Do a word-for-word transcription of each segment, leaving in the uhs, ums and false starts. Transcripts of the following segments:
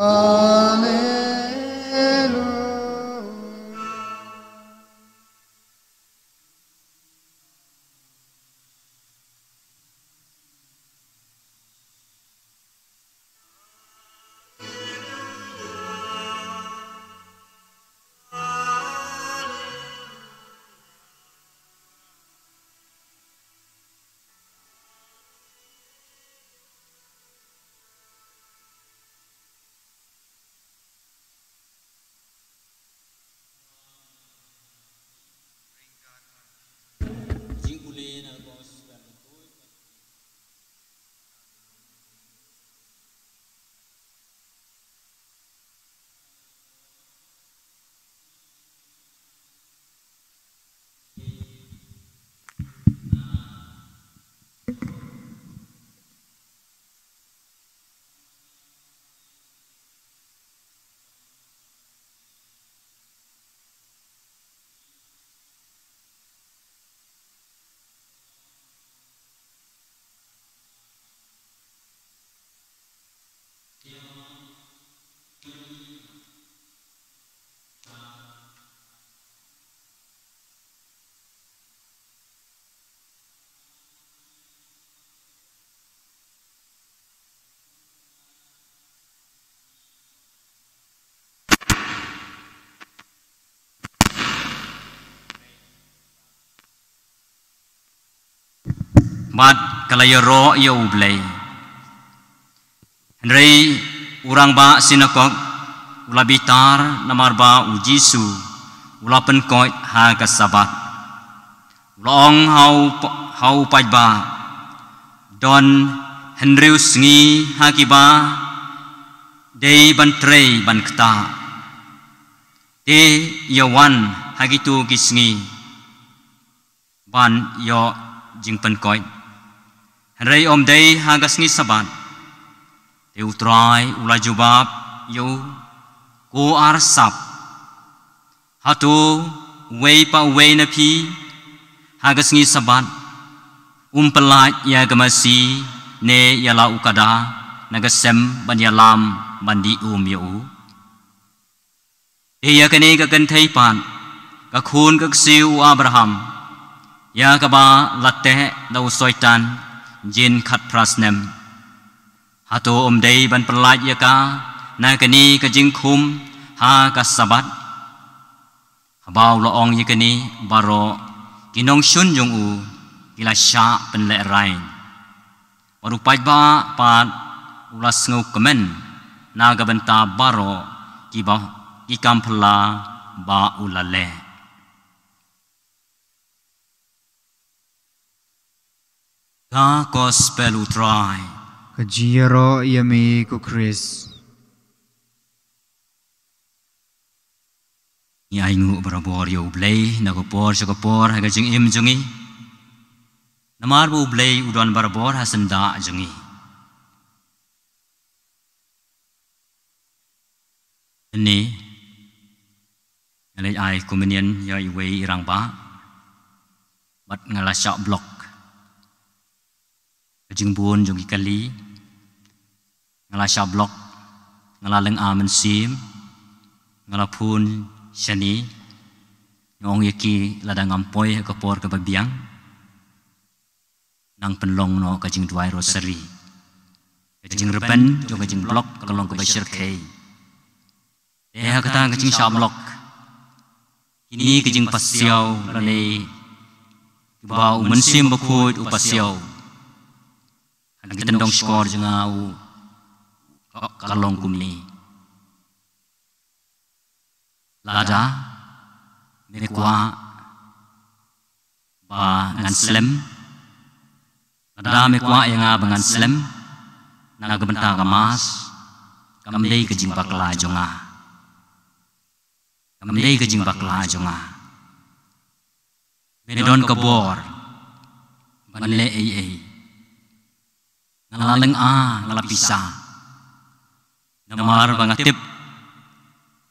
Alleluia. Bad ka la ïaroh ïa U Blei. Hynrei u rangbah synagog u la bitar namar ba U Jisu u la pynkoit ha ka Sabbath. U la ong ha u pa-, ha u paidbah, "Don hynriew sngi ha kiba dei ban trei ban ktah. Te ïa wan ha kito ki sngi ban ïoh jingpynkoit, hynrei ym dei ha ka sngi Sabbath." Te U Trai u la jubab ïa u, "Ko arsap, hato uwei pa uwei na phi ha ka sngi Sabbath um pyllait ïa ka masi ne ïa la u kada na ka sem ban ïalam ban dih um ïa u?" Te ïa kane ka kynthei pat, ka khun ka ksiew u Abraham, ïa kaba la teh da u Soitan jin khatphra snem, hato ym dei ban pyllait ïa ka na kane ka jingkhum ha ka Sabbath? Haba u la ong ïa kane baroh, ki nongshun jong u ki la shah pynlehraiñ. Bad u paidbah pat u la sngewkmen na ka bynta baroh kiba, ki kam phylla ba u la leh. Ka Gospel U Trai. Ka jingïaroh ïa me ko Khrist. Ngi ainguh barabor ïa U Blei na ka por sha ka por ha ka jingim jong ngi. Namar ba U Blei u don barabor ha syndah jong ngi. Mynne nga leit ai communion ïa iwei i rangbah bad nga la shah block ka jingbun jong ki kali. Nga la shah block, nga la lynga mynsiem, nga la phone shane, nga ong ïa ki lada ngam poi ha ka por kaba biang, nang pynlong noh ka jingduwai rosary. Ka jingrben jong ka jingblock ka long kaba shyrkhei. Te ha kata ka jingshah block, kine ka jingpasiaw lane kiba U Mynsiem Bakhuid u pasiaw ha ki tyndong shkor jong nga u ka, ka long kumne. Lada me kwah ba ngan slem, lada me kwah ïa nga ba ngan slem na ka bynta ka Mass, kam dei ka jingbakla jong nga. Kam dei ka jingbakla jong nga. Me don ka bor ban leh ei ei. Nga la lynga, nga la pisa. Namar ba nga tip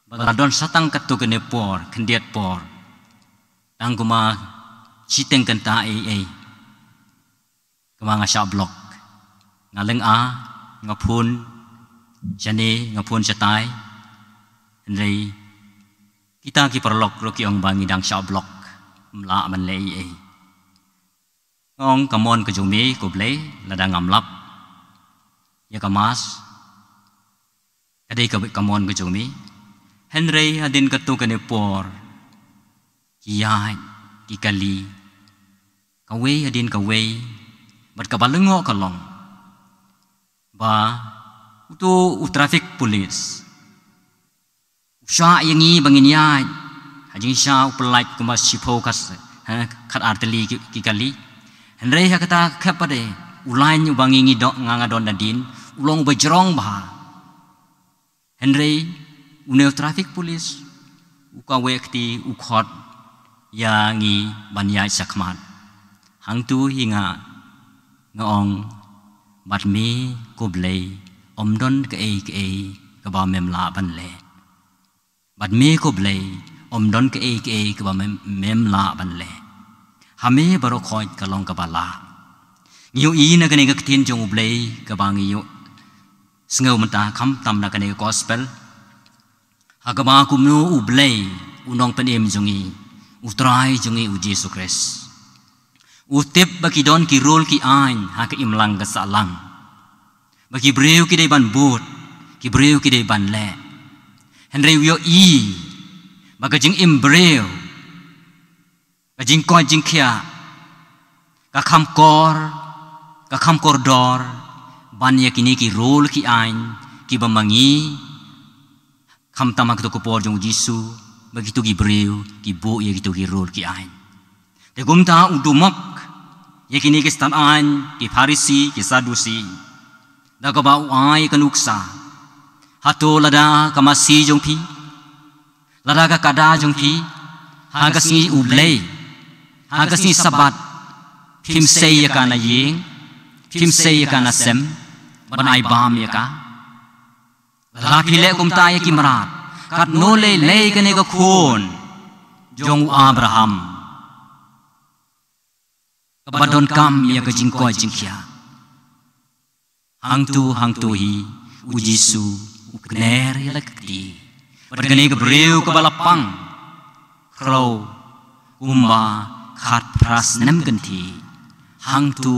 ba ka la don sa tang katto katne por, khyndiat por, tang kumba shiteng kynta ei ei. Kumba nga shah block, nga lynga, nga phone, Shane nga phone shatai, hynrei kita ki paralok ruh ki ong ba ngi dang shah block, ym lah ban leh ei ei. Nga ong ka mon ka jong me ko Blei, lada ngam lap ïa ka mass, ka dei ka, ka mon ka jong me. Hynrei hadien katto katne por, ki ïaid, ki kali, kawei hadien kawei, bad kaba lyngngoh ka long ba uto u traffic police u shah ïa ngi ba ngin ïaid ha jingshisha u pyllait kumba shiphew kat, ha, khatar tylli ki, ki kali. Hynrei ha kata ka khep pat de, u lain uba ngi, ngi don, nga, nga don nadien, u long uba jrong bha. Hynrei une u traffic police u kaweh kti, u khot ïa ngi ban ïaid shakhmat. Hangto hi nga, nga ong, bad me ko Blei, ym don kaei kaei kaba mem lah ban leh. Bad me ko Blei, ym don kaei kaei kaba mem, mem lah ban leh. Ha me baroh khoit ka long kaba lah. Ngi ïohi na kane ka ktien jong U Blei kaba ngi ïohsngew mynta, khamtam na kane ka gospel, ha kaba kumno U Blei, U Nongpynim jong ngi, U Trai jong ngi U Jisu Khrist, u tip ba ki don ki rul ki aiñ ha ka imlang ka sahlang, ba ki briew ki dei ban bud, ki briew ki dei ban leh. Hynrei u ïohi ba ka jingim briew, ka jingkoit jingkhiah, ka kham kor, ka kham kordor ban ïa kine ki rul ki aiñ kiba ma ngi, khamtam ha kito ki por jong U Jisu, ba kito ki briew ki buh ïa kito ki rul ki aiñ. Te kumta u dumok ïa kine ki stad aiñ, ki Pharisi, ki Sadusi, da kaba u ai ka nuksa: Hato lada ka masi jong phi, lada ka kada jong phi, ha ka sngi U Blei, ha ka sngi Sabbath, phim sei ïa ka na ïing, phim sei ïa ka na sem, ban ai bam ïa ka? Lada phi leh kumta ïa ki mrad, katno lei lei kane ka khun jong u Abraham, kaba donkam ïa ka jingkoit jingkhiah? Hangto hangto hi U Jisu u kner ïa la ka kti. Bad kane ka briew kaba la pang khraw kumba khatphra snem kynthih, hangto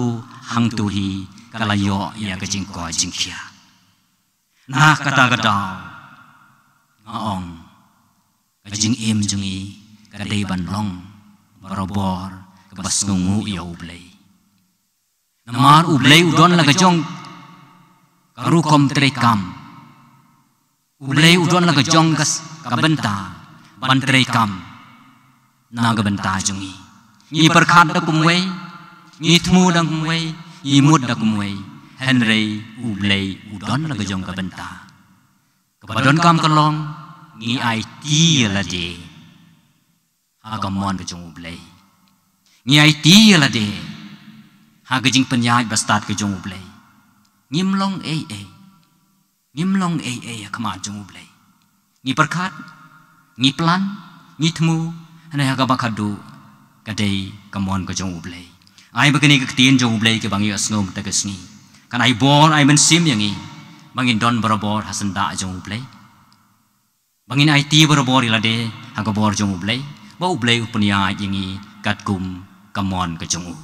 hangto hi ka la ïoh ïa ka jingkoit jingkhiah. Na kata ka daw, nga ong, ka jingim jong ngi ka dei ban long barabor kaba sngewnguh ïa U Blei. Namar U Blei u don la ka jong ka rukom treikam. U Blei u don la ka jong ka s-, ka bynta ban treikam na ka bynta jong ngi. Ngi pyrkhat da kumwei, ngi thmu da kumwei, ngi mut da kumwei, hynrei U Blei u don la ka jong ka bynta. Kaba donkam ka long, ngi aiti ïa lade ha ka mon ka jong U Blei. Ngi aiti ïa lade ha ka jingpynïaid bastad ka jong U Blei. Ngim long ei ei. Ngim long ei ei ha khmat jong U Blei. Ngi pyrkhat, ngi plan, ngi thmu, hynrei ha kaba khadduh ka dei ka mon ka jong U Blei. Ai ba kane ka ktien jong U Blei kaba ngi ïohsngew mynta ka sngi kan ai bor, ai mynsiem ïa ngi ba ngin don barabor ha syndah jong U Blei, ba ngin aiti barabor ïa lade ha ka bor jong U Blei, ba U Blei u pynïaid ïa ngi katkum ka mon ka jong u.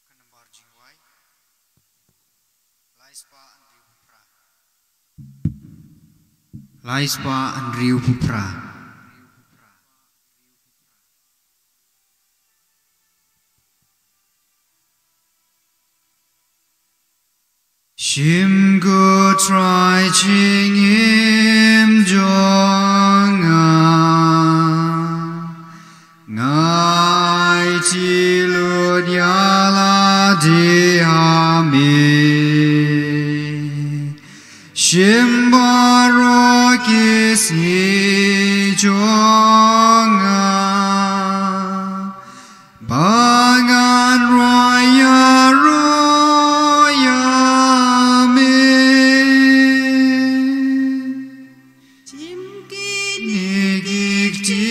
Ka nambar jingwai, lai spah hynriew phew phra. Lai spah hynriew phew phra. Shim, ko Trai, jingim jong nga, nga aiti lut ïa lade ha me. Shim baroh ki sngi jong nga, ba ngan rai ïaroh ïa me. Shim kine ki kti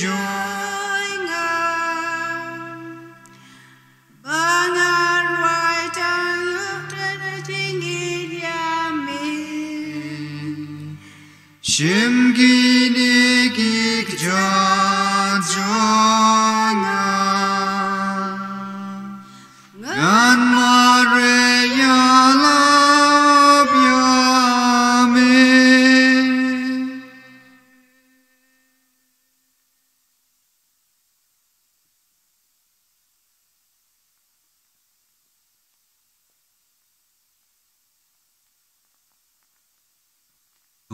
jong nga. Shim kine ki kjat jong nga. Ngan mareh ïalap ïa me.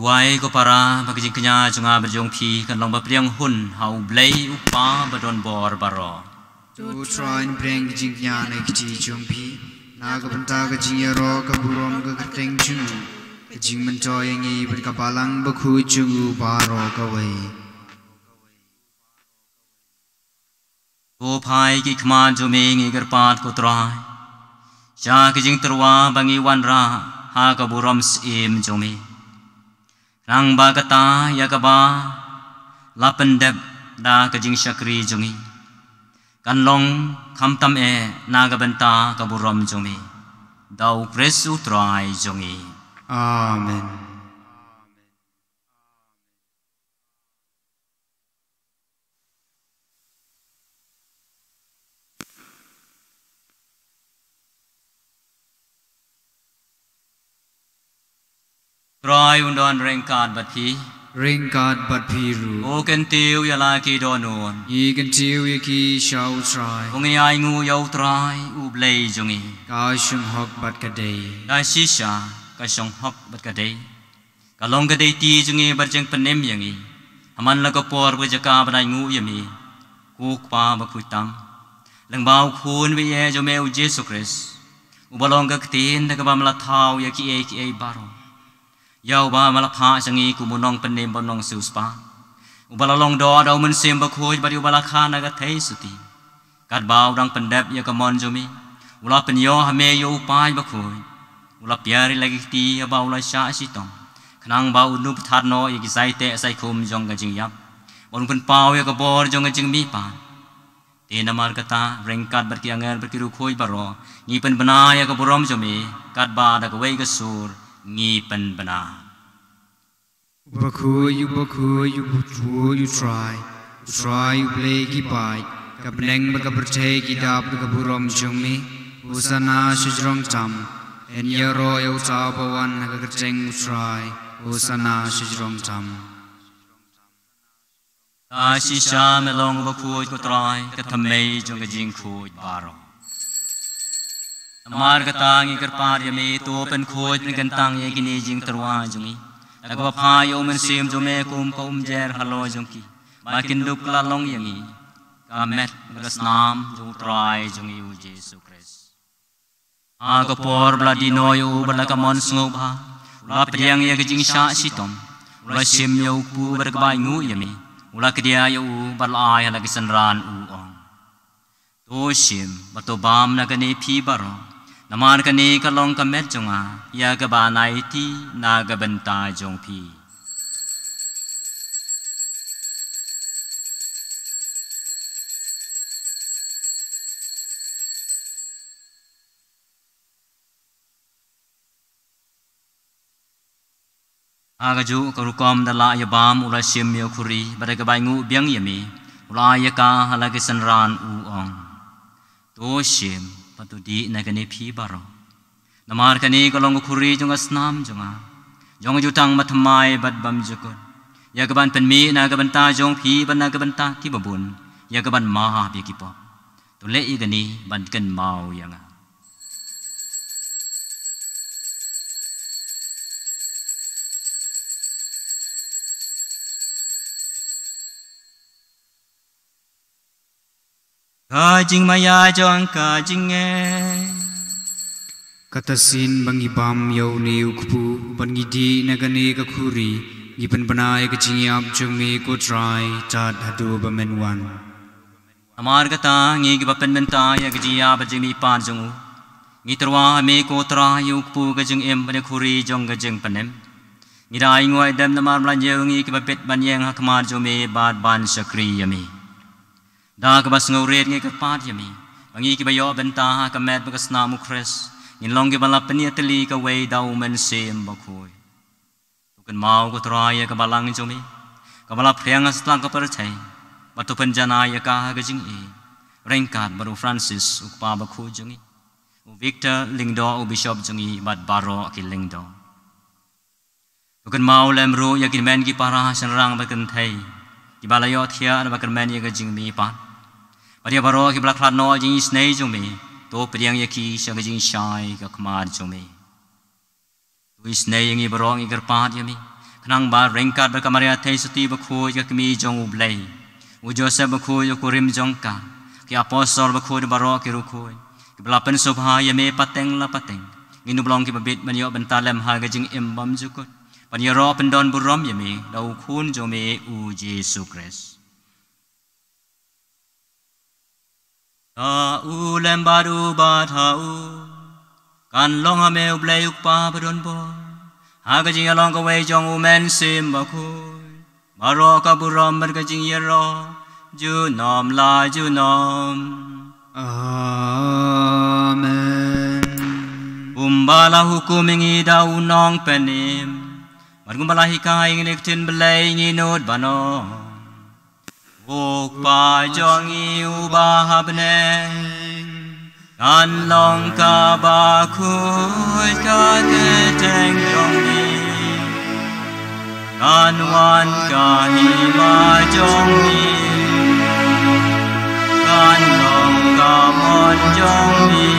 Duwai ko para ba ka jingkñia jong nga bad jong phi kan long ba pdiang hun ha U Blei U Kpa ba don bor baroh. To Trai, pdiang ka jingkñia na ka kti jong phi na ka bynta ka jingïaroh ka burom ka kyrteng jong u, ka jingmyntoi ïa ngi bad ka Balang Bakhuid jong u baroh kawei. To phai ki khmat jong me, ngi kyrpad ko Trai, sha ka jingtyrwa ba ngi wanrah ha ka burom syiem jong me. Khnang ba kata ïa kaba la pyndep da ka jingshakri jong ngi kan long khamtam eh na ka bynta ka burom jong me. Da U Khrist U Trai jong ngi. Amen. Trai un don ryngkat bad phi. Ryngkat bad phi ruh. Ko kyntiew ïa la ki dohnud. Ngi kyntiew ïa ki sha U Trai. Ko ngi ainguh ïa U Trai U Blei jong ngi. Ka shong hok bad ka dei. Ka shisha ka shong hok bad ka dei. Ka long ka dei ti jong ngi bad jingpynim ïa ngi ha man la ka por bad jaka ban ainguh ïa me, ko Kpa bakhuid tam, lyngba U Khun baieit jong me U Jisu Khrist, uba long ka ktien da kaba me la thaw ïa kiei kiei baroh. Ïa uba me la phah sha ngi kum u nongpynim bad u nongsiewspah, uba la long doh da U Mynsiem Bakhuid bad ïa uba la kha na ka theisotti. Katba u dang pyndep ïa ka mon jong me, u la pynïoh ha me ïa U Paid Bakhuid. U la piar ïa la ki kti haba u la shah shitom, khnang ba un ïoh pynthar noh ïa ki saitek saikhum jong ka jingïap, bad un pynpaw ïa ka bor jong ka jingmihpat. Te namar kata, ryngkat bad ki angel bad ki riewkhuid baroh, ngi pynbna ïa ka burom jong me, katba da kawei ka sur ngi pynbna. U bakhuid, u bakhuid, u bakhuid, U Trai, U Trai U Blei ki paid, ka bneng bad ka pyrthei ki dap da ka burom jong me. Hosana sha jrong tam. Yn ïaroh ïa uta uba wan ha ka kyrteng U Trai. Hosana sha jrong tam. Ka shisha me long bakhuid ko Trai, ka thymmei jong ka jingkhuid baroh. Namar kata ngi kyrpad ïa me, to pynkhuid pynkyntang ïa kine jingtyrwa jong ngi, da kaba phah ïa U Mynsiem jong me kum ka umjer halor jong ki, ba kin dup kylla long ïa ngi ka met bad ka snam jong U Trai jong ngi U Jisu Khrist. Ha ka por ba la dih noh ïa u bad la ka mon sngewbha, u la pdiang ïa ka jingshah shitom, u la shim ïa u kpu bad kaba ainguh ïa me, u la kdia ïa u bad la ai ha la ki synran, u ong: To shim bad to bam na kane phi baroh, namar kane ka long ka met jong nga, ïa kaba nai ti na ka bynta jong phi. Ha kajuh ka rukom da la ïa bam u la shim ïa u khuri, bad da kaba ainguh biang ïa me, u la ai ïa ka ha la ki synran, u ong: To shim bad to dih na kane phi baroh, namar kane ka long ka khuri jong ka snam jong nga, jong ka jutang bathymmai bad bymjukut, ïa kaban pynmih na ka bynta jong phi bad na ka bynta kiba bun, ïa kaban map ïa ki pop. To leh ïa kane ban kynmaw ïa nga. Ka jingmaïa jong ka jingngeit. Kata shisien ba ngi bam ïa une u kpu bad ngi dih na kane ka khuri, ngi pynbna ïa ka jingïap jong me ko Trai, tad haduh ba men wan. Namar kata, ngi kiba pynmynta ïa ka jingïap bad jingmihpat jong u, ngi tyrwa ha me ko Trai, ïa u kpu ka jingim bad ïa ka khuri jong ka jingpynim. Ngi da ainguh aidem namar ba la ñiew ïa ngi kiba bit ban ïeng ha khmat jong me bad ban shakri ïa me. Da kaba sngewrit ngi kyrpad ïa me, ba ngi kiba ïoh bynta ha ka met bad ka snam U Khrist, ngin long kiba la pynïatylli kawei da U Mynsiem Bakhuid. To Kynmaw ko Trai ïa ka balang jong me, kaba la phriang ha satlak ka pyrthei, bad to pynjanai ïa ka ha ka jingïeit, ryngkat bad u Francis u kpa bakhuid jong ngi, u Victor Lyngdoh u bishop jong ngi bad baroh ki lyngdoh. To kynmaw lem ruh ïa ki hynmen ki para shynrang bad kynthei, kiba la ïohthiah bad kyrmen ïa ka jingmihpat, bad ïa baroh kiba la khlad noh ïa ka jingisynei jong me, to pdiang ïa ki sha ka jingshai ka khmat jong me. To isynei ïa ngi baroh, ngi kyrpad ïa me, khnang ba ryngkat bad ka Maria Theisotti bakhuid ka kmie jong U Blei, u Joseph bakhuid u kurim jong ka, ki apostol bakhuid baroh ki riewkhuid, kiba la pynsngewbha ïa me pateng la pateng, ngin ym long kiba bit ban ïoh bynta lem ha ka jingim bymjukut, ban ïaroh pyndonburom ïa me da u Khun jong me u Jisu Khrist. Ha u lem bad u bad ha u, kan long ha me U Blei U Kpa badonbor, ha ka jingïalong kawei jong U Mynsiem Bakhuid, baroh ka burom bad ka jingïaroh, junom la junom. Amen. Kumba la hukum ïa ngi da u Nongpynim, bad kumba la hikai ïa ngi da ka ktien Blei, ngin nud ban ong: U Kpa jong ngi uba ha bneng, kan long ka bakhuid ka kyrteng jong me, kan wan ka hima jong me, kan long ka mon jong me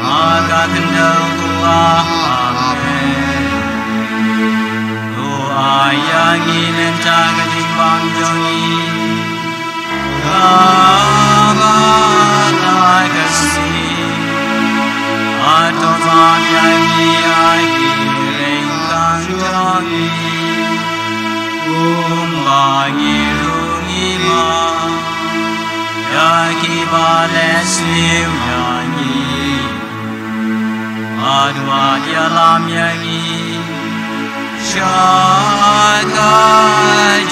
ha ka khyndew kumba ha bneng. To ai ïa ngi mynta ka jingbam jong ngi kaba ha ka sngi, bad to map ïa ngi ïa ki ryngkang jong ngi, kumba ngi ruh ngi map ïa kiba leh sniew ïa ngi. Bad wat ïalam ïa ngi sha ka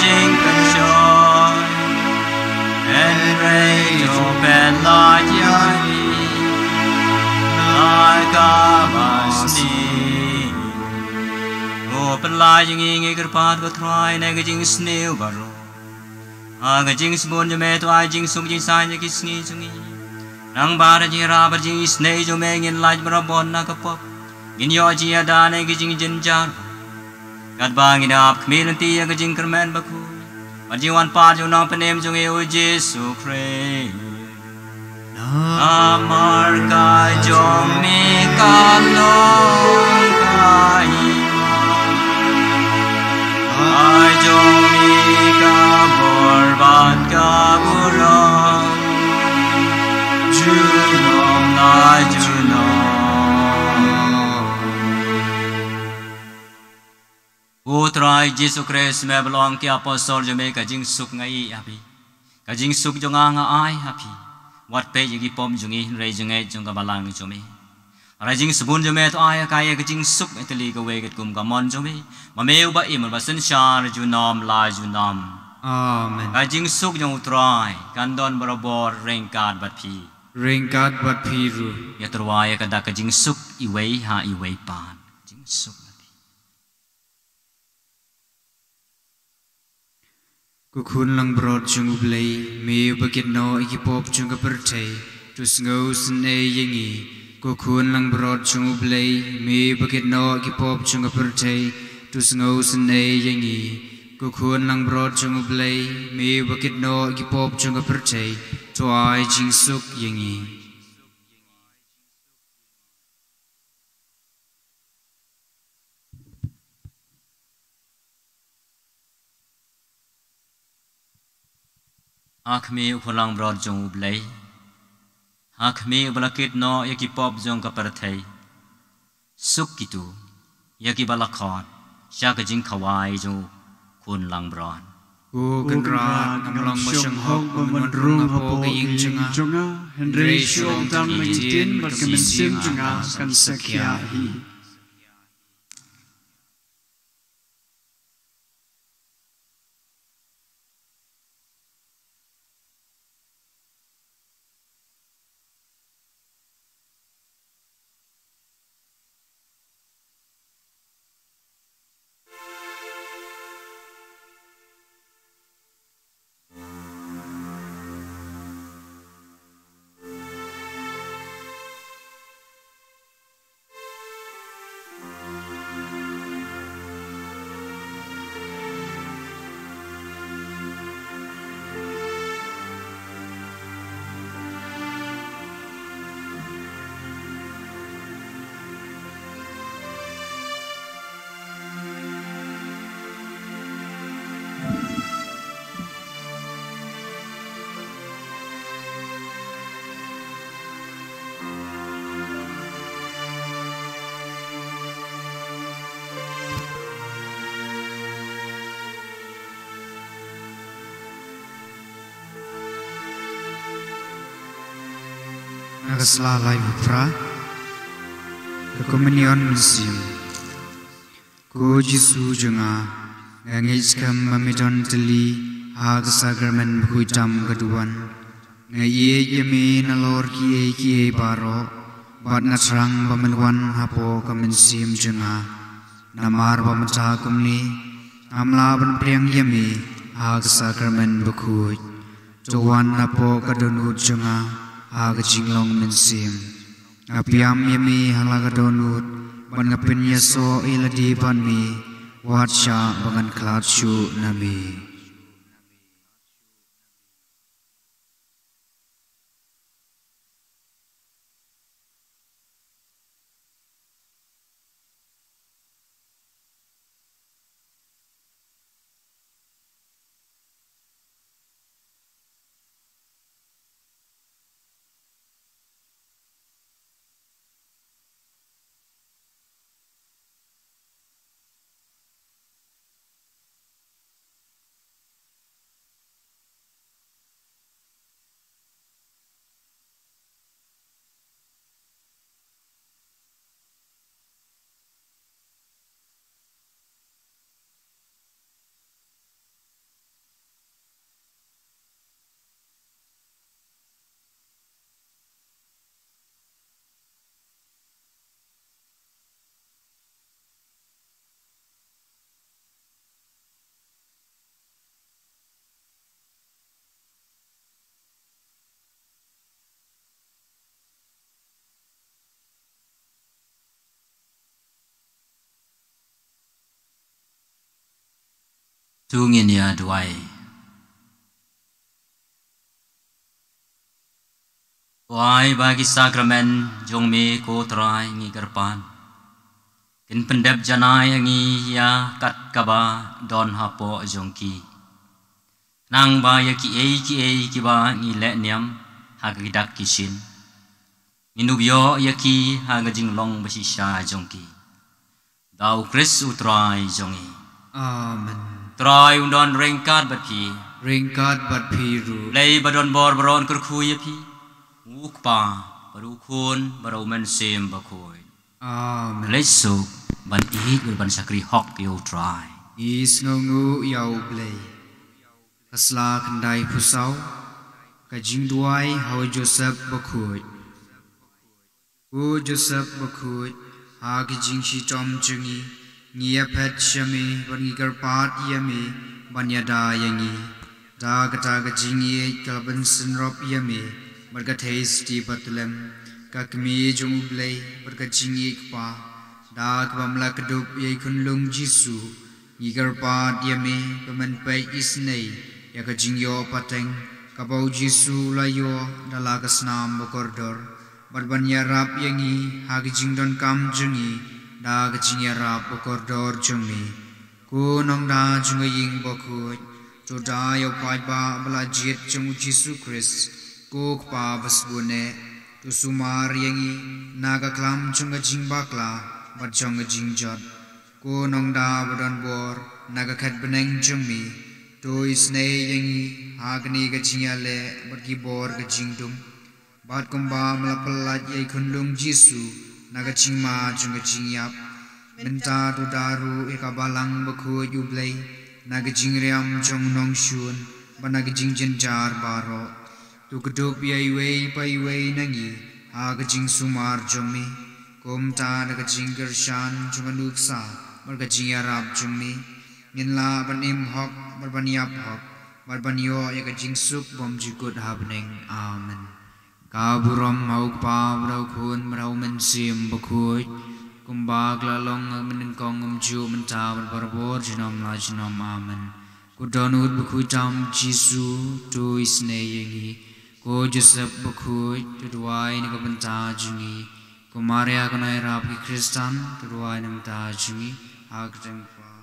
jingpynshoi, hynrei to pynlait ïa ngi na ka basniew. To pynlait ïa ngi, ngi kyrpad ko Trai, na ka jingsniew baroh. Ha ka jingsbun jong me to ai jingsuk jingsaiñ ïa ki sngi jong ngi, nangba da ka jingïarap bad jingisynei jong me ngin lait barabor na ka pop, ngin ïoh jingïada na ki jingjynjar, katba ngin ap khmih lynti ïa ka jingkyrmen bakhuid bad jingwan pat jong u Nongpynim jong ngi u Jisu Khrist. Namar ka jong me ka long ka hima, ka jong me ka bor bad ka burom, junom la junom. Ko Trai Jisu Khrist, me ba la ong ki apostol jong me, ka jingsuk nga ai ha phi, ka jingsuk jong nga nga ai ha phi. Wat peit ïa ki pop jong ngi, hynrei jingngeit jong ka balang jong me. Hynrei ka jingsbun jong me to ai ha ka ïa ka jingsuk ïatylli kawei katkum ka mon jong me, ma me uba im bad synshar junom la junom. Amen. Ka jingsuk jong u Trai kan don barabor ryngkat bad phi. Ryngkat bad phi ruh. Ïa tyrwa ïa ka dak ka jingsuk iwei ha iwei pat. Jingsuk bad phi. Ko Khun langbrot jong U Blei, me uba kit noh ïa ki pop jong ka pyrthei, to sngewsynei ïa ngi. Ko Khun langbrot jong U Blei, me uba kit noh ïa ki pop jong ka pyrthei, to sngewsynei ïa ngi. Ko Khun langbrot jong U Blei, me uba kit noh ïa ki pop jong ka pyrthei, to ai jingsuk ïa ngi. Ha khmih, ko Khun langbrot jong U Blei, ha khmih uba la kit noh ïa ki pop jong ka pyrthei. Suk kito ïa kiba la khot sha ka jingkhawai jong u Khun langbrot. Ko Kynrad, ngam long ba shong hok ban wan rung hapoh ka ïing jong nga, hynrei shu ong tang ktien bad ka mynsiem jong nga kan sakhia hi. Ka sla lai u phra. Ka Komunion Mynsiem. Ko Jisu jong nga, nga ngeit skhem ba me don tylli ha ka sakramen bakhuid tam ka duwan. Nga ïeit ïa me nalor kiei kiei baroh, bad nga thrang ba men wan hapoh ka mynsiem jong nga. Namar ba mynta kumne, ngam lah ban pdiang ïa me ha ka sakramen bakhuid. To wan hapoh ka dohnud jong nga ha ka jinglong mynsiem. Nga pdiang ïa me ha la ka dohnud, bad nga pynïasoh ïa lade bad me, wat shah ba ngan khlad shuh na me. To ngin ïa duwai. To ai ba ki sakramen jong me ko Trai ngi kyrpad kin pyndep janai ïa ngi ïa kat kaba don hapoh jong ki. Khnang ba ïa kiei kiei kiba ngi leh niam ha ka ki dak ki shin, ngin ïoh ïa ki ha ka jinglong ba shisha jong ki. Da U Khrist U Trai jong ngi. Amen. Trai un don ryngkat bad phi. Ryngkat bad phi ruh. Blei ba don bor baroh un kyrkhu ïa phi. U Kpa, bad U Khun, bad U Mynsiem Bakhuid. Amen. Leit suk ban ïeit bad ban shakri hok ïa U Trai. Ngi sngewnguh ïa U Blei. Ka sla khyndai phew saw. Ka jingduwai ha u Joseph Bakhuid. Ko Joseph Bakhuid, ha ki jingshitom jong ngi, ngi ïaphet sha me bad ngi kyrpad ïa me ban ïada ïa ngi. Da kata ka jingïeit ka la pynsynrop ïa me bad ka Theisotti Bathlem, ka Kmie jong U Blei bad ka Jingïeit Kpa. Da kaba me la kdup ïa i khunlung Jisu, ngi kyrpad ïa me ba men peit isynei ïa ka jingïoh pateng kaba U Jisu u la ïoh da la ka snam bakordor, bad ban ïarap ïa ngi ha ka jingdonkam jong ngi da ka jingïarap bakordor jong me. Ko Nongda jong ka Ïing Bakhuid, to da ïa u paidbah ba la jied jong U Jisu Khrist, ko Kpa basbun eh, to sumar ïa ngi na ka khlam jong ka jingbakla bad jong ka jingjot. Ko Nongda ba don bor na ka khet bneng jong me, to isynei ïa ngi ha kane ka jingïaleh bad ki bor ka jingdum. Bad kumba me la pyllait ïa i khunlung Jisu na ka jingma jong ka jingïap, mynta to da ruh ïa ka Balang Bakhuid U Blei na ka jingriam jong u Nongshun bad na ka jingjynjar baroh. To kdup ïa iwei pa iwei na ngi ha ka jingsumar jong me. Kumta da ka jingkyrshan jong ka nuksa bad ka jingïarap jong me, ngin lah ban im hok bad ban ïap hok bad ban ïoh ïa ka jingsuk bymjukut ha bneng. Amen. Ka burom ha U Kpa bad ha U Khun bad ha U Mynsiem Bakhuid, kumba ka la long ha ka mynnyngkong, kumjuh mynta bad barabor, junom la junom. Amen. Ko Dohnud Bakhuid tam Jisu, to isynei ïa ngi. Ko Joseph Bakhuid, to duwai na ka bynta jong ngi. Ko Maria ka nongïarap ki Khristan, to duwai na ka bynta jong ngi. Ha ka kyrteng U Kpa